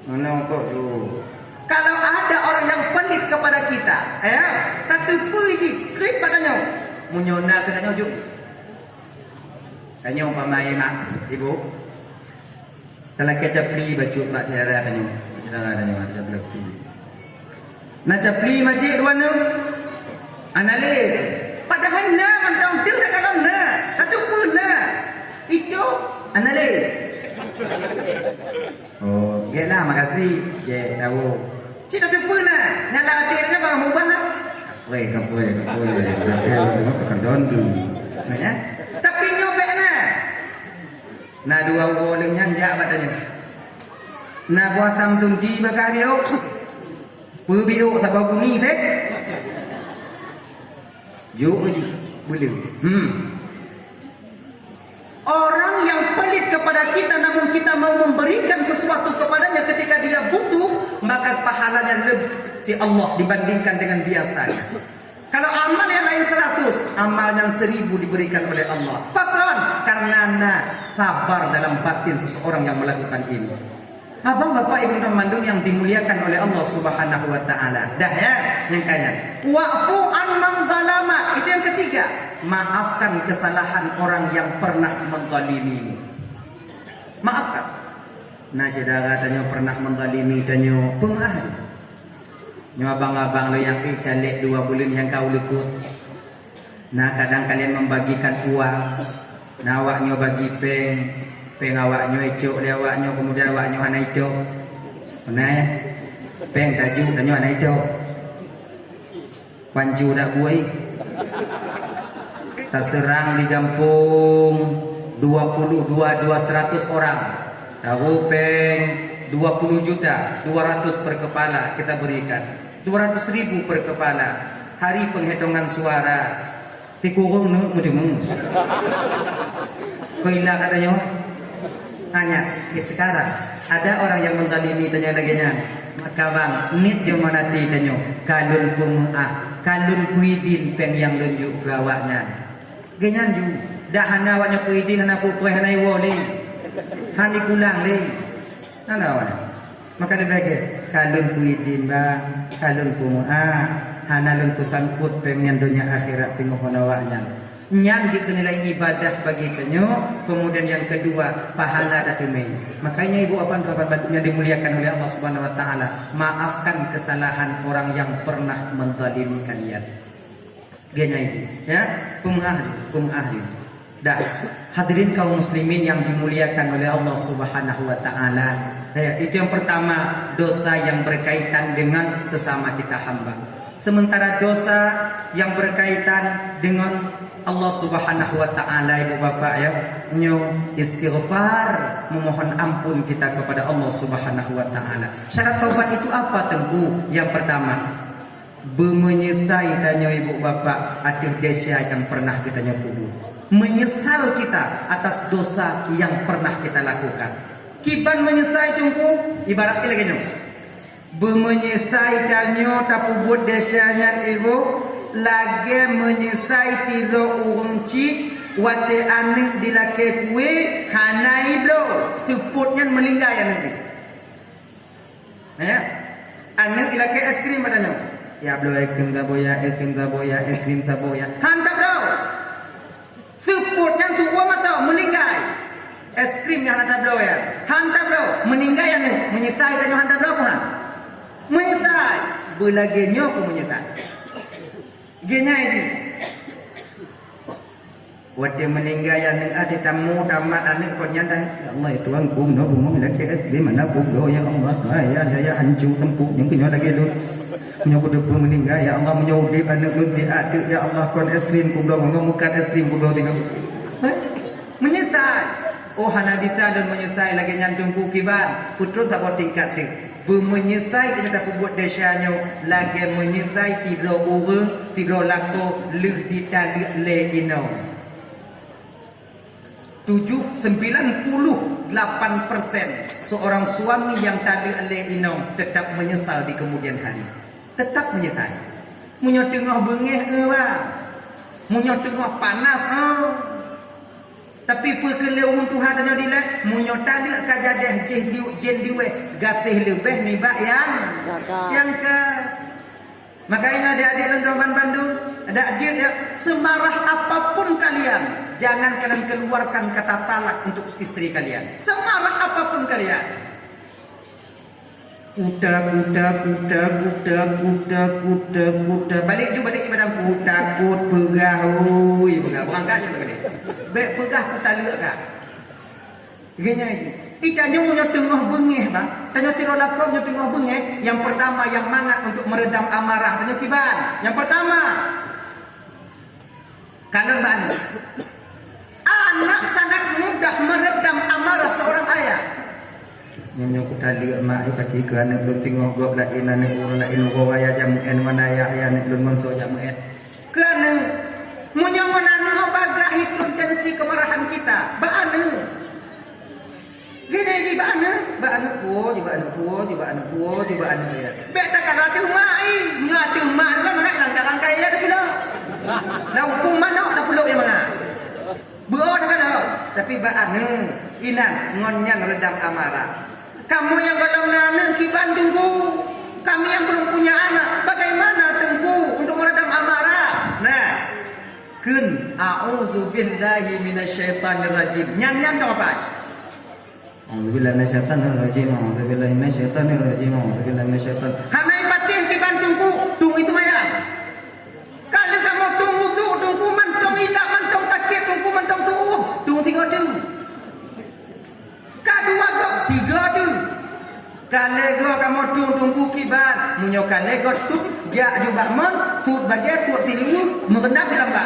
Mana kok tu? Kalau ada orang yang pelit kepada kita, ya, tateupeue jih, krip bak tanyoe. Meunyoe na keu tanyoe jok. Tanyoe umpama mak, ibu. Talakèe capli bacut bak syedara tanyoe. Bak syedara tanyoe ada capli. Na capli majék dua neuk. Analé. Padahai na mantong deuh dak kalon na. Tateupeue na. Itu analé. Oh, gèt lah, makasih. Gèt tahu. Cit tateupeue na. Nyang lam até nyoe ka mubah lah. Weh, kapoi, kapoi. Kapoi, kapoi, kapoi, kapoi. Ya? Tapi nyoe bèk na. Na dua uroe lheueh nyan jak bak tanyoe. Na buah samsung di bak kah biôk? Peubiôk saboh guni seh? Jok ju, beuleue. Hmm. Orang yang pelit kepada kita namun kita mau memberikan sesuatu kepadanya ketika dia butuh, maka pahalanya lebih si Allah dibandingkan dengan biasanya. Kalau amal yang lain seratus, amal yang seribu diberikan oleh Allah. Pakon? Karena na sabar dalam batin seseorang yang melakukan ini. Abang, bapak, ibu, teman mandum yang dimuliakan oleh Allah Subhanahu wa Ta'ala. Dah ya, nyang kaya. Wa'fu an man zalama. Itu yang ketiga. Maafkan kesalahan orang yang pernah menzalimimu. Maafkan. Na syedara tanyoe pernah menzalimi tanyoe, peumeu'ah. Nyoe abang-abang lôn nyang éh caleg dua buleuen nyang ka u likot. Na kadang kalian membagikan uang. Na awak nyoe bagi péng, péng awak nyoe icok lé awak nyoe, kemudian awak nyoe hana icok. Nah, péng tajok, tanyoe hana icok. Pancu dak buai. Taseurang di gampông dua puluh dua, dua seratus orang. Tahu péng dua puluh juta, dua ratus per kepala kita berikan. Dua ratus ribu per kepala. Hari penghitungan suara. Sikureueng neuk meuteumé. Kok indak dak tanyoe? Hanya, sekarang, ada orang yang menzalimi tanyoe lagèe nyan. Maka bang, niet jeuet meunan até tanyoe, ka lôn peumeu'ah, ka lôn kuidin péng nyang lôn jok keu awaknyan. Lagèe nyan ju, dak hana awaknyan kuidin, hana peupreh, hana iwoe lé. Hana ikulang lé. Hana awaknyan. Maka leubeh gèt, ka lôn kuidin bang, ka lôn peumeu'ah, hana lôn peusangkot péng nyan donya akhirat singoh ngon awaknyan. Nyan jeuet keu nilai ibadah bagi tanyoe, kemudian yang kedua, pahala tateumé. Makanya ibu apan, teman-teman yang dimuliakan oleh Allah Subhanahu wa Ta'ala, maafkan kesalahan orang yang pernah menzalimi kalian. Dia nyan jih, ya, peumeu'ah jih, peumeu'ah jih. Dah, hadirin kaum muslimin yang dimuliakan oleh Allah Subhanahu wa Ta'ala. Ya, itu yang pertama, dosa yang berkaitan dengan sesama kita hamba. Sementara dosa yang berkaitan dengan Allah Subhanahu wa Ta'ala, ibu bapak, ya, nyoe istighfar, memohon ampun kita kepada Allah Subhanahu wa Ta'ala. Syarat taubat itu apa, Teungku? Yang pertama, beumeunyeusai tanyoe, ibu bapak, ateueh desya nyang pernah geutanyoe peubuet. Menyesal kita atas dosa yang pernah kita lakukan. Kiban meunyeusai Teungku, ibarat lagèe nyoe. Beumeunyeusai tanyoe tapeubuet desya nyan éh, lagèe meunyeusai sidroe ureueng chik watèe aneuk jilakèe kueh hana jibloe, seupôt nyan meuninggai aneuk jih. Ya. Aneuk jilakèe es krim bak tanyoe. Ya bloe es krim saboh ya, es krim saboh ya, es krim saboh ya. Han tabloe. Seupôt nyan tuwoe masa meuninggai. Es krim nyang hana tabloe ya. Han tabloe, meuninggai aneuk. Meunyeusai tanyoe han tabloe peue han? Meunyeusai. Beulagèe nyoe keuh meunyeusai. Geunyai jih. Watèe meuninggai aneuk, até tamu tamat aneuk kon nyan dah. Ya Allah, ya Tuhan, kum no bungong lakèe es krim mana kum do, ya Allah, ya, ya, ya, hanco teumpat nyang keunyoe lagèe lôn. Meunyoe kuteupeu meuninggai, ya Allah, meunyoe udép aneuk lôn siat teuk, ya Allah, kon es krim kum do, ngon mukat es krim kum do tinggai. Hah? Meunyeusai. Oh, hana bisa lôn meunyeusai lagèe nyan Teungku kiban. Peutrôn saboh tingkat teuk. Beumeunyeusai tanyoe tapeubuet desya nyoe lagèe meunyeusai sidroe ureueng, sidroe lakoe lheueh jitaleuek lé inong. Tujuh, sembilan puluh delapan persen seorang suami yang taleuek lé inong tetap menyesal di kemudian hari. Tetap menyesal. Meunyoe teungoh beungéh, eh, bah. Meunyoe teungoh panas, eh. Tapi peue keu lé ureueng tuha tanyoe dilèe, meunyoe taleuek ka jadéh jih di, jén diweh, gaséh leubeh nibak nyang, nyang ka. Makanya adik-adik lôn droe bandum, adak jeuet ya, semarah apapun kalian, jangan kalian keluarkan kata talak untuk istri kalian. Semarah apapun kalian. Kuta, kuta, kuta, kuta, kuta, kuta, kuta. Balik ju, balik ju padang. Kutakot peugah, oi, peugah. Beurangkat ju teukeudeh. Bèk peugah kutaleuek kah. Geunyai ju. Ih, tanyoe meunyoe teungoh beungéh, bah. Tanyoe sidroe lakoe meunyoe teungoh beungéh, nyang peurtama nyang mangat untuk meredam amarah tanyoe kiban. Nyang peurtama, kalon bak aneuk. Anak sangat mudah meredam amarah seorang ayah. Nyoe, nyoe kutaleuek mak, eh, pakri keu aneuk lôn teungoh gob laén, aneuk ureueng laén uroe raya jak meu'en, mana ayah, ayah aneuk lôn ngon soe jak meu'en. Keu aneuk, meunyoe ngon aneuk bagaih hitung tensi kemarahan kita, bak aneuk. Geunyai jih bak aneuk, bak aneuk puwoe, jih bak aneuk puwoe, jih bak aneuk puwoe, jih bak aneuk ya. Bèk takalon ateueh mak, ih. Meunyoe ateueh mak, lam aneuk langkai-langkai ya teuh cula. Lam hukôm manok tapeuleuk ya mangat. Beuo takalon, tapi bak aneuk, inan ngon nyan redam amarah. Kamoe nyang gohlom na aneuk kiban Teungku, kami yang belum punya anak, bagaimana Teungku untuk meredam amarah? Nah, kheun, "A'udzubillahi minasyaitonirrajim." Nyan, nyan dong apai? "A'udzubillahi minasyaitonirrajim, a'udzubillahi minasyaitonirrajim, a'udzubillahi minasyaiton." Hana ipatéh kiban Teungku, tueng itu maya. Ka lheueh kamoe tueng wudhu Teungku, mantong ilap, mantong sakét Teungku, mantong tuoh, tueng sigoe teuk. Ka dua goe, sigoe teuk. Ka lhèe goe kamoe tueng Teungku kiban, meunyoe ka lhèe goe tut, jak ju bak mon, sut bajèe, sut siliweu, meureundam di lamba.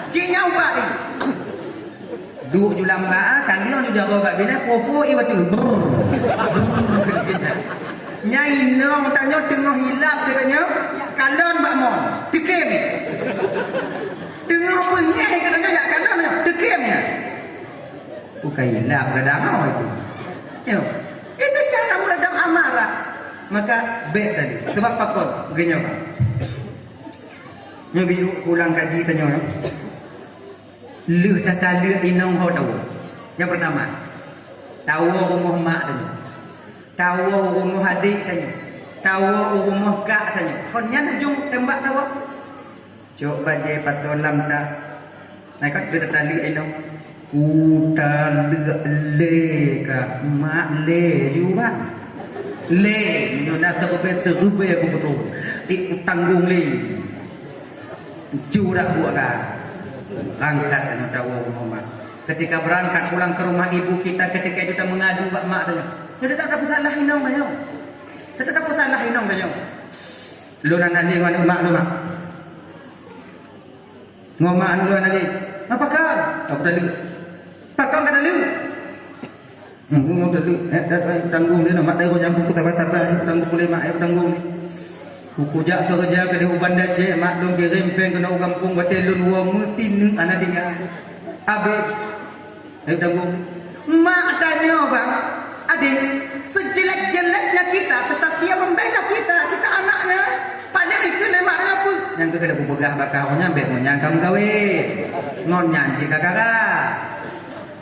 Cit nyan ubat jih. Duek ju lamba, ah, kalieng ju jaroe bak binéh, puwoe-puwoe ie bateue. Brrr. Brrr. Nyan inong tanyoe teungoh ilap geutanyoe, kalon bak mon. Teukem. Teungoh beungéh geutanyoe jak kalon nyoe, teukem nyan. Bukan ilap, gadang awai tu. Yo. Itu cara meredam amarah. Maka bèk tadi. Sebab pakon? Geutanyoe, Bang. Nyoe geuyue ulang kaji tanyoe, ya. Lheueh tataleuek inong ho tawoe. Nyang peurtama, tawoe rumoh mak tanyoe. Tawoe rumoh adék tanyoe. Tawoe rumoh kak tanyoe. Kon nyan ujong teumbak tawoe. Cok bajèe pasoe lam tas. Nah, kan lheueh tataleuek inong. Kutaleuek lé kah, mak lé ju, Bang. Lé, nyoe na seureubèe-seureubèe kupeutrôn. Ék kutanggong lé. Ju dak buet ka. Berangkat tanyoe tawoe rumoh mak. Ketika berangkat pulang ke rumah ibu kita, ketika itu kita mengadu bak mak tanyoe. Nyoe tetap tapeusalah inong tanyoe. Tetap tapeusalah inong tanyoe. Lôn hana lé ngon mak lôn, mak. Ngon mak lôn hana lé. Apa kah? Aku dah lé. Pakon ka taleuek? Hmm, ku ngon taleuek, eh, eh, eh, tanggong lé, mak dai ko nyang ku taba-taba, eh, tanggong lé, mak, eh, tanggong lé. Ku kujak keureuja keudeh u Banda Aceh, mak lôn kirém péng keunoe u gampông, watèe lôn woe meusineuk hana tinggai. Abéh. Eh, tanggong. Mak tanyoe, bang, adék, sejelek-jeleknya kita, tetap dia membela kita. Kita anaknya. Paléng ikheun lé mak tanyoe peue? Nyang keuh lôn peugah bak kah nyan, bèk ngon nyan ka meukawen. Ngon nyan cit ka gara.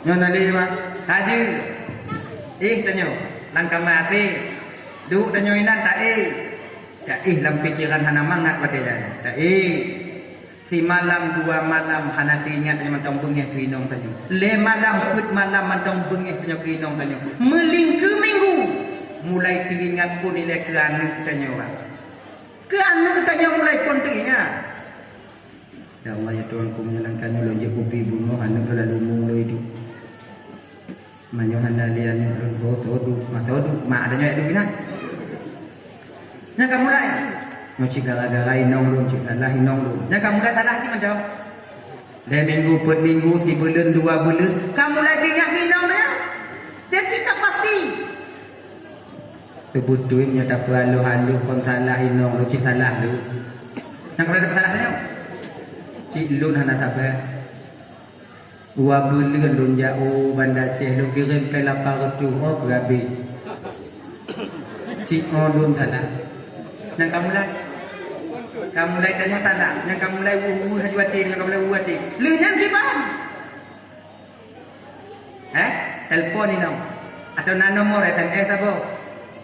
Nyoe na lé, mak. Hajeuet. Éh, tanyoe, lam kama até. Duek tanyoe inan taéh. Taéh lam pikeran hana mangat watèe nyan. Taéh. Simalam dua malam hana teuingat tanyoe mantong beungèh keu inong tanyoe. Lhèe malam, peuet malam mantong beungèh tanyoe keu inong tanyoe. Meulingkeue minggu mulai teuingat phôn ilèe keu aneuk tanyoe, bang. Keu aneuk tanyoe mulai phôn teuingat. Ya Allah, ya Tuhanku, meunyoe lam kah nyoe lôn jép kupi beungoh, aneuk lôn lalu mueng lôn idup. Meunyoe hana lé aneuk lôn, ho, soe duek, ma soe duek, mak tanyoe duek inan. Nyang ka mulai. Nyoe cit gara-gara inong lôn, cit salah inong lôn. Nyang ka mulai salah cit mantong. Lhèe minggu, peuet minggu, sibuleuen, dua buleuen, ka mulai teuingat keu inong tanyoe. Nyan cit ka pasti. Seubeutôi meunyoe tapeuhaloh-haloh kon salah inong lôn, cit salah lôn. Nyang ka mulai tapeusalah tanyoe. Cit lôn hana sabar. Dua buleuen lôn jak u Banda Aceh, lôn kirém pèng lapan reutôh, oh, keu habéh. Cit, oh, lôn salah. Nyang ka mulai. Ka mulai tanyoe salah. Nyang ka mulai weueh-weueh aju até, nyang ka mulai weueh até. Lheueh nyan kiban. Eh? Telepon inong. Atau na nomor S M S apa?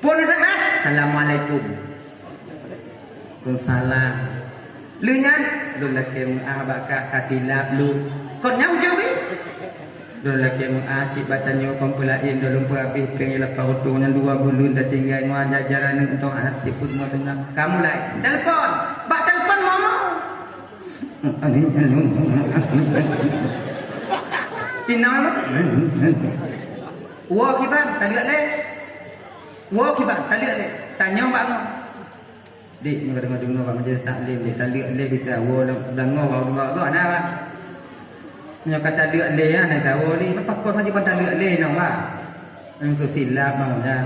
Phôn S M S. Assalamualaikum. Waalaikumsalam. Lheueh nyan, lôn lakèe meu'ah bak kah, ka silap lôn. Kon nyan ujoe weh. Lôn lakèe meu'ah cit bak tanyoe kon peulaén, lôn peuhabéh pèng lapan reutôh nyan dua buleuen tatinggai ngon jajan aneuk untông aneuk siput meuteungoh. Ka mulai. Telepon. Bak telepon momo. Inong apa? Woe kiban, taleuek lé. Woe kiban, taleuek lé. Tanyoe bak ngoe. Dek, nyoe ka deungoe-deungoe bak majelis taklim, dek, taleuek lé bisa. Woe lam, lam ngoe bak deungoe-deungoe na, bak. Nyoe ka taleuek lé, ya, na sawoe lé. Pakon majelis ban taleuek lé, nyoe, bak. Nyan keuh silap, bang, ya.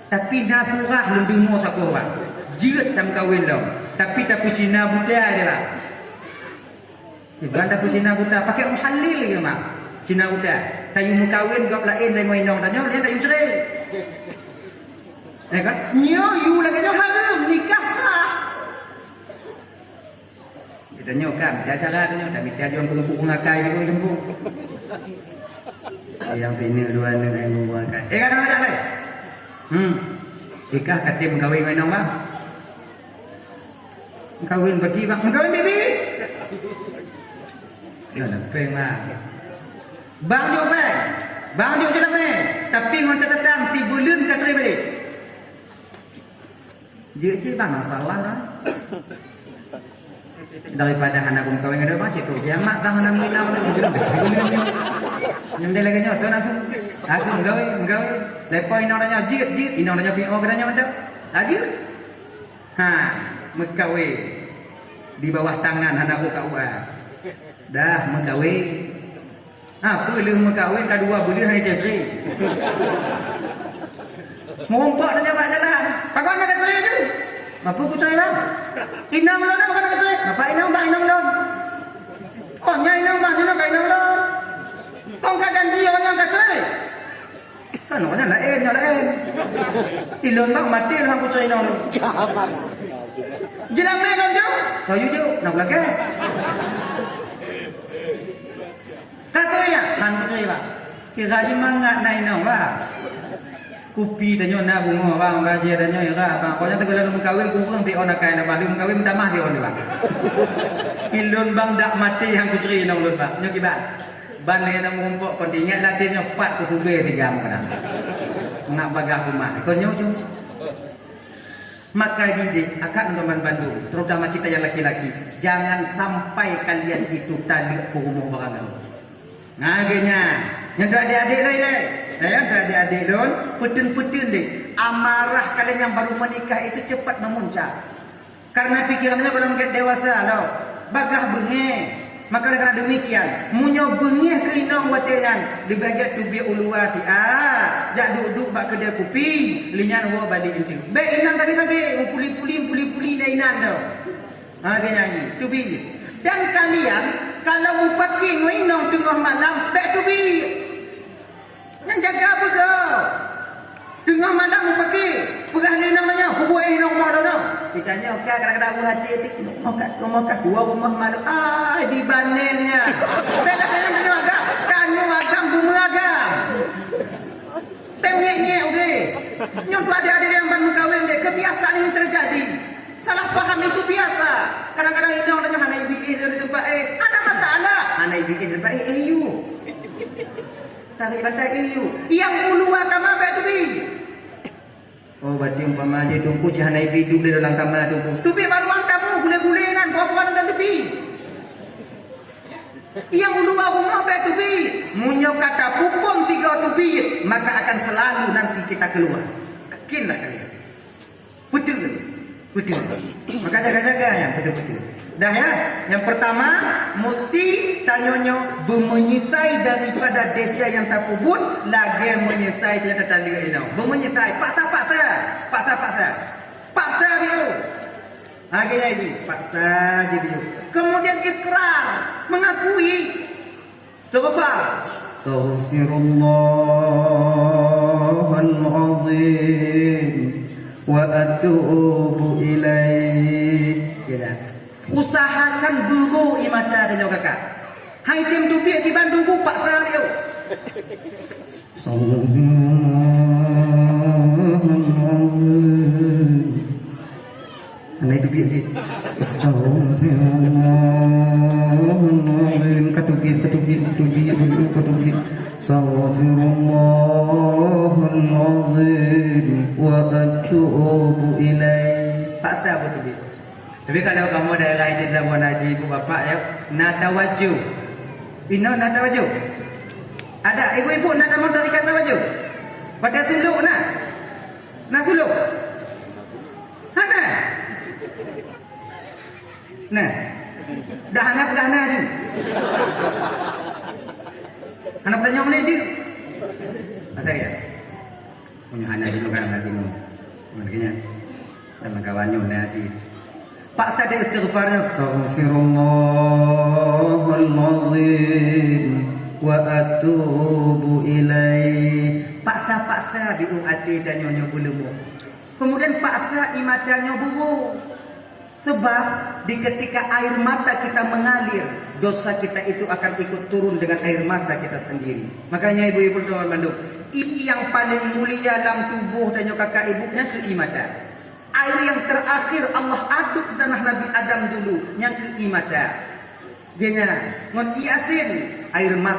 Tapi na surah lôn deungoe saboh, bak. Jeuet tameukawen lom. Tapi tapeucina buta dia, bak. Iban tapeucina buta, pakai muhallil lagi, mak. Cina buta. Tayue meukawen gob laén lé ngon inong tanyoe, lé tayue cerai. Ya kan? Nyoe yue lagèe nyoe hareuem, nikah sah. Geutanyoe kan, mita cara tanyoe, dah mita juang keumpuk ngakai di ujong keumpuk. Nyang sini dua aneuk nyang keumpuk ngakai. Eh, kadang-kadang lain. Hmm. Ikah katem meukawen ngon inong, bang. Meukawen bagi, bang. Meukawen bibi. Nah, dah peng, bang. Bang jok peng. Bang jok jeulamé. Tapi ngon catatan, sibuleuen ka cerai balik. Jeuet cit bang, masalah bang. Daripada hana geumeukawén ngon bang, cit tu kiamat bang, hana meunang. Nyang dia lagèe nyoe, tu na tu. Aku meugawe, meugawe. Lepo inong tanyoe jeuet, jeuet. Inong tanyoe piôh keu tanyoe mantap. Ha, jeuet. Ha, meukawen. Di bawah tangan hana rôh ka uwa. Dah meukawen. Ha, peue lheueh meukawen ka dua buleuen hana cerai. Meurumpok tanyoe bak jalan. Pakon na keucerai tu? Mapeue kucerai bang? Inong lôn pakon na keucerai? Bapak inong, bak inong lôn. Oh, nyan inong bang, nyan ka inong lôn. Kong ka janji oh nyan ka cerai. Kan orang nyan laén, nyan laén. Ilôn bang maté lôn kucerai inong lôn. Jeulamé lôn jok. Kau jujur, nak lakèe. Ka cerai ya? Kan kucerai bang. Kira jimangat na inong bang. Kupi tanyoe na bungoh bang, bajèe tanyoe ira bang. Kok nyan teugula lôn meukawen kureueng siôn akai na bang. Lôn meukawen meutamah siôn bang. Ilôn bang dak maté nyang kucerai inong lôn bang. Nyoe kiban. Ban lé na meurumpok kon ingat lagèe nyoe pat kusubé siga meukeurang. Nak bagah rumah. Kon nyoe jeuet. Maka jih deh, akak ngon bandum, terutama kita yang laki-laki, jangan sampai kalian itu taleuek peurumoh barangkaho. Nah, geuh nyan. Nyang keu adék-adék lôn ilée. Nah, nyang keu adék-adék lôn, peuteun-peuteun deh. Amarah kalian yang baru menikah itu cepat memuncak. Karena pikiran nyoe golom gét dewasa lom. Bagah beungéh. Maka oleh karena demikian, meunyoe beungéh keu inong watée nyan, leubeh gét teubiet u luwa siat, jak duek-duek bak keudè kupi, lheueh nyan woe balek eunteuk. Bék inong tabi-tabi, meupuli-puli, meupuli-puli na inan tu. Ha, gét nyan, teubiet. Dan kalian, kalau mupaki ngon inong teungoh malam, bék teubiet. Nyan jaga beugöt. Teungoh malam mupaki, peugah lé inong tanyoe, "Peubuet eh inong rumoh droeneuh." Geutanyoe ka kadang-kadang beuhati-hati, "Rumoh ka, rumoh ka, dua rumoh malu." Ai, dibaneng nyan. Bèk lagèe nyan tanyoe agam, tanyoe agam bumeue agam. Tem nyek-nyek udeh. Nyoe tu adik-adik nyang ban meukawen deh, kebiasaan ini terjadi. Salah paham itu biasa. Kadang-kadang inong tanyoe hana ibi éh di teumpat éh. Hana masalah. Hana ibi éh di teumpat éh, éh yue. Tarék bantai éh yue. Nyang u luwa kama bèk teubiet. Oh, berarti umpama jih Teungku cit hana ibi duek di dalam kama Teungku. Teubiet bak ruang tamu, gulèe-gulèe nan, buah-buahan dan teubiet. Nyang u luwa rumoh bèk teubiet. Meunyoe ka tapupon sigoe teubiet, maka akan selalu nanti kita keluar. Yakinlah kalian. Beutôi. Beutôi. Maka jaga-jaga nyang beutôi-beutôi. Dah ya, yang pertama, mesti tanyoe nyoe beumeunyeusai daripada desya nyang tapeubuet, lagèe meunyeusai tanyoe tataleuek inong. Beumeunyeusai, paksa-paksa. Paksa-paksa. Paksa biu. Ha, geutanyoe jih, paksa jih biu. Kemudian ikrar, mengakui. Istighfar. Astaghfirullahal azim wa atubu ilaih. Ya, dah. Usahakan beuroe ie mata tanyoe kakak. Hai tem teubiet kiban Teungku paksa biu. Astaghfirullahalazim. Hana teubiet jih. Astaghfirullahalazim. Ka teubiet, ka teubiet, ka teubiet, ka teubiet, ka teubiet. Astaghfirullahalazim wa atubu ilaih. Paksa beuteubiet. Tapi kalau kamoe daerah di Labuan Haji, ibu bapak, ya, na tawajuh. Inoe na tawajuh. Ada ibu-ibu na tamong tarekat tawajuh? Pada suluk na? Na suluk? Hana? Nah. Dah hana peugah na ju. Hana peugah nyoe tu. Ada ya? Meunyoe hana jinoe, ka hana jinoe. Makanya, dan meukawan nyoe na cit. Paksa deh istighfar, "Astaghfirullahalazim wa atubu ilaih." Paksa-paksa biu até tanyoe nyoe beuleumoh. Kemudian paksa ie mata nyoe beuroe. Sebab di ketika air mata kita mengalir, dosa kita itu akan ikut turun dengan air mata kita sendiri. Makanya ibu-ibu dan mandum, nyang paling mulia lam tuboh tanyoe kakak ibu, nyang keu ie mata. Air yang terakhir Allah aduk tanah Nabi Adam dulu, nyang keu ie mata. Geutanyoe ngon ie asin, air mata.